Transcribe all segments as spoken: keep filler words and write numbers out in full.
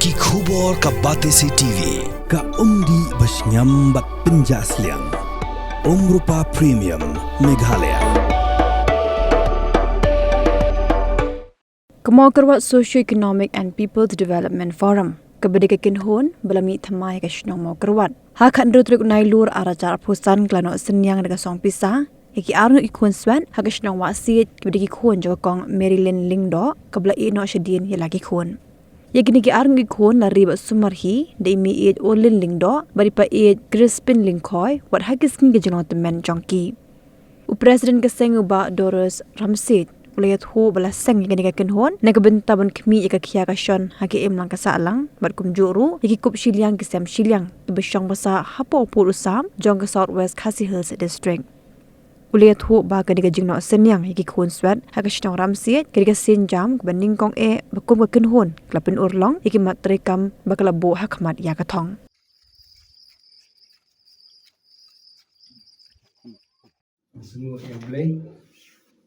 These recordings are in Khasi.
Ki khubor ka Batesi T V, ka umdih ba shngiam bad pynjah sliang. Umrupa Premium, Meghalaya. Ka Mawkyrwat Socio-Economic and People's Development Forum, kaba dei ka kynhun ba la mih thymmai ha ka shnong Mawkyrwat, ha ka khathynriew tarik u Nailur arhajar arphew san, ka la noh synñiang da ka song pisa ïa ki arngut ki khun swet ha ka shnong Wahsiej, kaba dei ki khun jong ka Kong Marilyn Lyngdoh, kaba la ïeh noh shadien ïa la ki khun. Ïa kine ki arngut ki khun la ri bad sumar hi da i meiieit Olin Lyngdoh bad i paid Crispin Lyngkhoi, wat ha ki sngi ka jinglong tymmen jong ki. U President ka seng, u Bah Doris Ramsiej, u la ïathuh ba la seng ïa kane ka kynhun na ka bynta ban khmih ïa ka khia ka shon ha ka imlang ka sahlang, bad kumjuh ruh ïa ki kup shiliang ki sem shiliang kiba shong ba sah hapoh u pud u sam jong ka South West Khasi Hills District. U la ïathuh ba kane ka jingnoh synñiang ïa ki khun swet ha ka shnong Ramsiej ka dei ka sienjam kaba nyngkong eh ba kum ka kynhun ka la pynurlong ïa ki mat treikam ba ka la buh ha khmat ïa ka thong. Sngewbha ïa U Blei,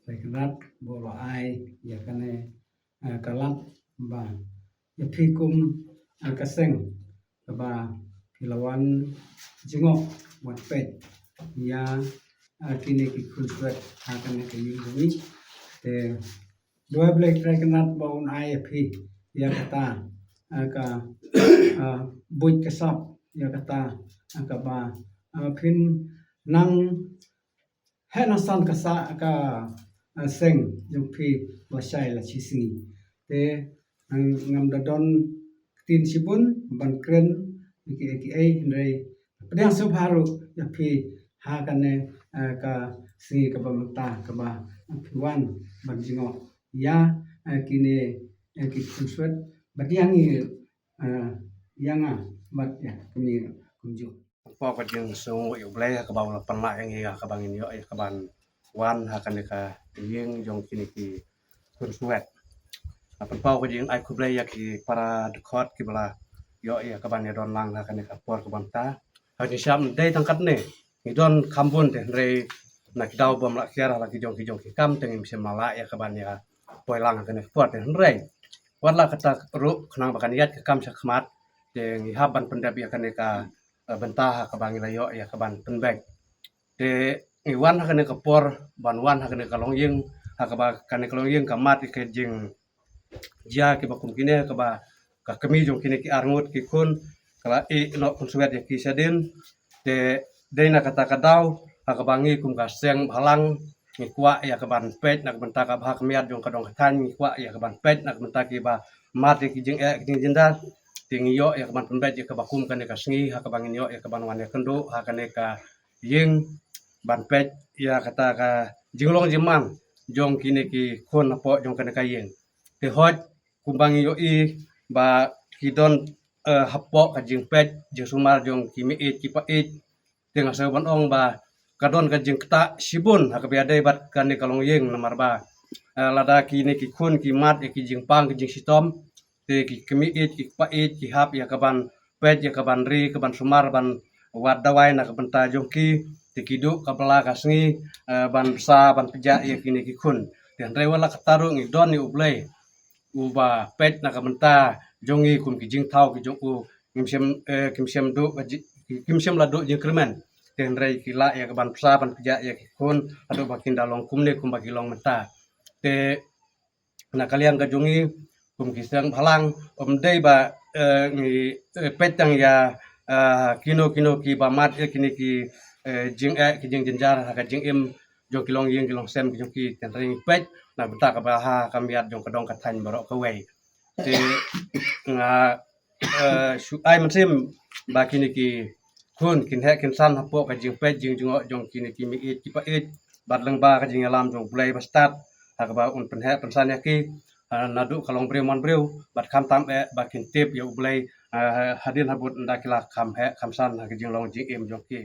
ïa ka lad ba u la ai ïa kane, eh, ka lad ba ïa phi kum, eh, ka seng kaba phi la wan jngoh wan peit ïa, eh, kine ki khun swet ha kane ka ïing jong ngi. Te duwai Blei Trai Kynrad ba un ai ïa phi ïa kata, eh, ka, eh, buit ka sap, ïa kata, eh, kaba, eh, phin nang heh nang san ka sah ka, eh, seng jong phi lashai la shi sngi. Te, eh, ngam da don ktien shibun ban kren ïa kiei kiei, hynrei pdiang sngewbha ruh ïa phi ha kane, eh, ka sngi kaba mynta kaba phi wan ban jngoh ïa, eh, kine, eh, ki khun swet ba dang ïa, eh, ïa nga bad ïa ka kmie kumjuh. Pynpaw ka jingsngewnguh ïa U Blei ha kaba u la pynlah ïa ngi ha kaba ngin ïoh ïa kaban wan ha kane ka ïing jong kine ki khun swet. Pynpaw ka jingai khublei ïa ki para dkhot kiba la ïoh ïa kaban ïadon lang ha kane ka por kaba mynta. Ha ka jingshisha ym dei tang katne, ngi don kham bun te, hynrei na ki daw bym lah kiar ha la ki jong ki jong ki kam te ngim shym la lah ïa kaban ïa poi lang ha kane ka por te, hynrei wat la katta ruh khnang ba kan ïaid ka kam sha khmat te ngi hap ban pyndep ïa kane ka, eh, bynta ha kaba ngi la ïoh ïa kaban pynbeit. Te ngi wan ha kane ka por ban wan ha kane ka longïing, ha kaba kane ka longïing ka mad ïa ka jingjia kiba kum kine, kaba ka kmie jong kine ki arngut ki khun ka la ïeh noh khun swet ïa ki shadien. Te dei na kata ka daw ha kaba ngi kum ka seng bhalang ngi kwah ïa kaban peit na ka bynta ka bha ka miat jong ka dong ka thaiñ, ngi kwah ïa kaban peit na ka bynta kiba mad ïa ki jingeh ki jingjynjar. Te ngi ïoh ïa kaban pynbeit ïa kaba kum kane ka sngi ha kaba ngin ïoh ïa kaban wan ïakynduh ha kane ka ïing ban peit ïa kata ka jinglong jingman jong kine ki khun hapoh jong kane ka ïing. Te hooid kumba ngi ïohi ba ki don, eh, hapoh ka jingpeit jingsumar jong ki meiieit ki paid. Te nga sngew ban ong ba ka don ka jingktah shibun ha kaba ïadei bad kane ka longïing namar ba, eh, lada kine ki khun ki mad ïa ki jingpang ki jingshitom, te ki kmie ïeit ki kpa ïeit ki hap ïa kaban peit ïa kaban ri kaban sumar ban wad dawai na ka bynta jong ki, te ki duh ka bylla ka sngi, eh, ban bsa ban pjah ïa kine ki khun. Te hynrei wat la katta ruh ngi don ïa U Blei uba peit na ka bynta jong ngi kum ki jingthaw ki jong u, kim shym, eh, kim shym duh ka ji-, kim shym la duh jingkyrmen. Te hynrei ki lah ïa kaban bsa ban pjah ïa ki khun haduh ba kin da long kumne kumba ki long mynta. Te na ka liang ka jong ngi kum ki seng bhalang, ym dei ba, eh, ngi, eh, peit tang ïa, eh, kino kino kiba mad ïa kine ki, eh, jingeh ki jingjynjar ha ka jingim jong ki longïing ki longsem ki jong ki, te hynrei ngi peit na ka bynta kaba ha ka miat jong ka dong ka thaiñ baroh kawei. Te nga, eh, shu ai mynsiem ba kine ki khun kin heh kin san hapoh ka jingpeit jingjngoh jong kine ki meiieit ki paid bad lyngba ka jingïalam jong U Blei ba stad ha kaba un pynheh pynsan ïa ki, eh, naduh ka longbriew manbriew bad khamtam eh ba kin tip ïa U Blei, eh, hadien habud ynda ki la kham heh kham san ha ka jinglong jingim jong ki.